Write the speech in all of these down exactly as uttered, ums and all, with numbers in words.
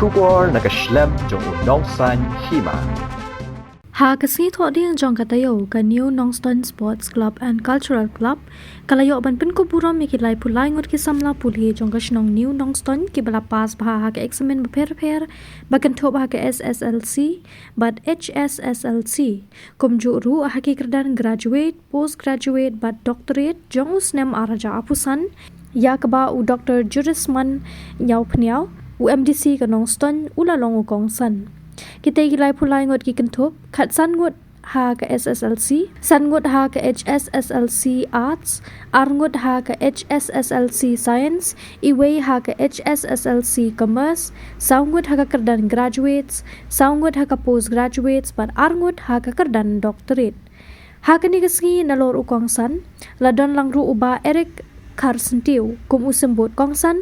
Khubor na ka shlem jong u nongsan hima. Ha ka sngi Thohdieng jong ka taïew, ka New Nongstoiñ Sports Club and Cultural Club ka la ïoh ban pynkup burom ïa ki laiphew lai ngut ki samla pule jong ka shnong New Nongstoiñ kiba la pass bha ha ka eksamin bapher bapher ba kynthup ha ka S S L C bad H S S L C, kumjuh ruh ha ki kyrdan graduate, postgraduate bad doctorate jong u snem ar hajar arphew san, ïa kaba u Doktor Jurisman Ñiawphniaw, u M D C ka Nongstoiñ, u la long u kongsan. Kitei ki laiphew lai ngut ki kynthup, khatsan ngut ha ka S S L C, san ngut ha ka H S S L C Arts, ar ngut ha ka H S S L C Science, iwei ha ka H S S L C Commerce, saw ngut ha ka kyrdan graduates, saw ngut ha ka postgraduates bad ar ngut ha ka kyrdan doctorate. Ha kane ka sngi nalor u kongsan la don lang ruh u Bah Eric Kharsyntiew kum u symbud kongsan.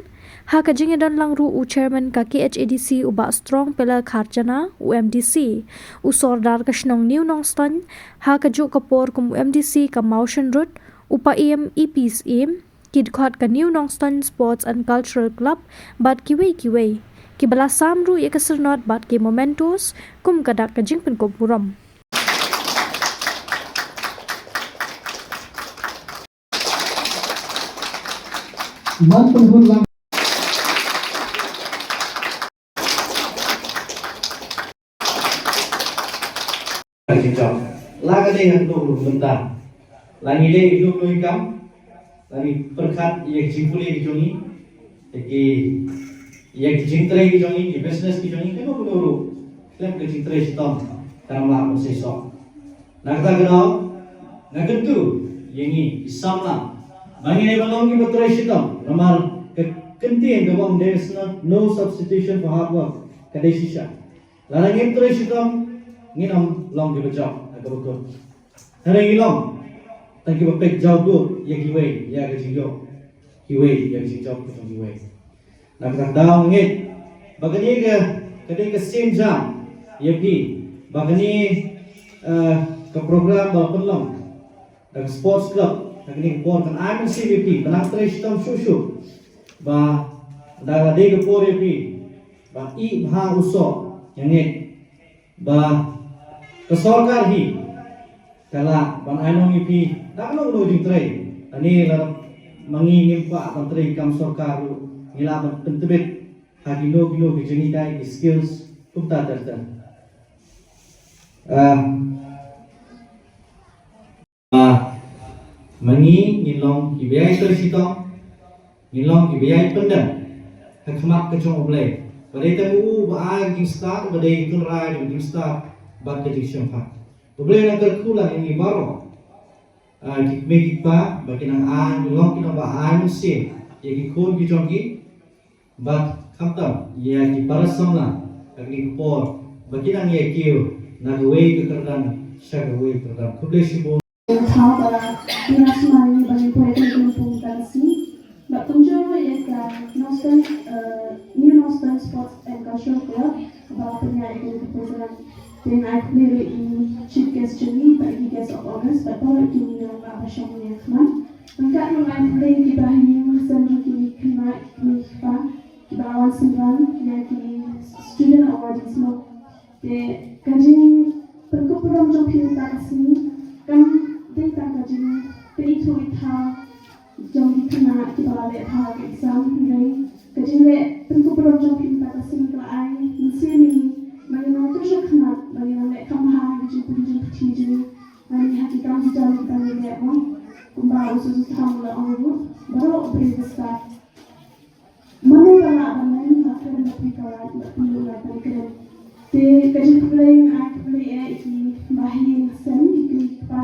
Ha ka jingïadon lang ruh u chairman ka K H A D C u Bah Strong Pela Kharjana, u M D C, u sordar ka shnong New Nongstoiñ, ha kajuh ka por kum u M D C ka Mawshynrut, u Paiem E P Syiem, ki dkhot ka New Nongstoiñ Sports and Cultural Club bad kiwei kiwei, kiba la sam ruh ïa ka syrnod bad ki mementos kum ka dak ka jingpynkup burom. Man pynhun lang. La ka dei ha kano kano ka bynta. La ngi dei kano kano ki kam. La ngi pyrkhat ïa ki jingpule ki jong ngi, ïa ki, ïa ki jingtrei ki jong ngi, ki business ki jong ngi, kano kano ruh. Khlem ka jingtrei shitom kan ym lah ban seisoh. Na kata ka daw nga kyntu ïa ngi ki samla ba ngin ïa ban long kiba trei shitom, namar ka kyntien kaba ong there is no, no substitution for hard work ka dei shisha. Lada ngim trei shitom ngin ym long kiba jop ha kaba kut. Hynrei ngi long tang kiba peit jaw dud ïa kiwei ïa ka jingïoh, kiwei ïa ka jingjop ka jong kiwei. Na kata ka daw nga ngeit ba kane ka, ka dei ka sienjam ïa phi ba kane, eh, ka program ba la pynlong da ka sports club ha kane ka por kan ai mynsiem ïa phi ba nang trei shitom shuh shuh, ba da la dei ka por ïa phi ba ïeh bha u soh. Nga ngeit ba ka sorkar hi ka lah ban ai nong ïa phi da kano kano jingtrei. Ani la ma ngi ngim kwah ban trei kam sorkar ruh ngi lah ban pyntbit ha kino kino ki jinghikai, ki skills kumta ter ter. Ah, ma, ma ngi ngin long kiba ïai trei shitom, ngin long kiba ïai pyndem ha khmat ka jong U Blei. Ba dei tang u ba ai ka jingstad, ba dei tynrai ka jingstad bad ka jingshemphang. U Blei un kyrkhu lang ïa ngi baroh, ah, ki kmie ki kpa, ba kin nang ai, ngin long ki nongba ai mynsiem ïa ki khun ki jong ki. Bad khamtam ïa ki para samla ha kane ka por ba kin nang ïa kiew na kawei ka kyrdan sha kawei ka kyrdan. Khublei shibun. Thaw ba la pynasman ïa ba ngin poi ka kum ka sngi. Bad kumjuh ïa ka Nongstoiñ, eh, New Nongstoiñ Sports and Cultural Club ba la pynïaid ïa ka program. Te nga ai khublei ïa i chief guest jong ngi bad ki guest of honours bad baroh ki nongïalam ba shong ïa ka khmat. Ryngkat ruh nga ai khublei ïa ki bahaïing, ki seng jong ki khynnah, ki kmie ki kpa, kiba la wan synran ïa ki student awardees mo. Te ka jingpynkup burom jong phi mynta ka sngi kam dei tang ka jingpynithuh ithaw jong ki khynnah kiba la leh bha ha ka exam, hynrei ka jingleh pynkup burom jong phi mynta ka sngi ka la ai mynsiem ïa ngi ba ngin long tyrshah khmat, ba ngin nang leh kham bha ha ka jingpule jingputhi jong ngi. Ngi ha ki kam ki jam kiba ngi leh mo. Kumba u Soso Tham u la ong ruh, baroh u briew ba stad. Mano ba lah ban leh, la kren, la pyrkhat, la pynlong, la pynkrem. Te ka jingkhublei nga ai khublei ïa ki bahaïing seng, ïa ki kpa,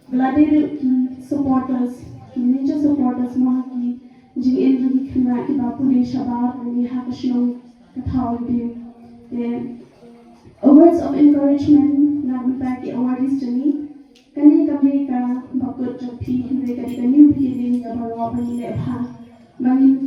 ba la dei ruh ki supporters, ki major supporters mo ha ki jingim jong ki khynnah kiba pule shabar ha kane ka shnong ka thaw ruh. Te a words of encouragement na ka bynta ki awardees jong ngi. Kane kam dei kaba kut jong phi, hynrei ka dei ka new beginning ïa baroh ba ngi leh bha. Ba ngin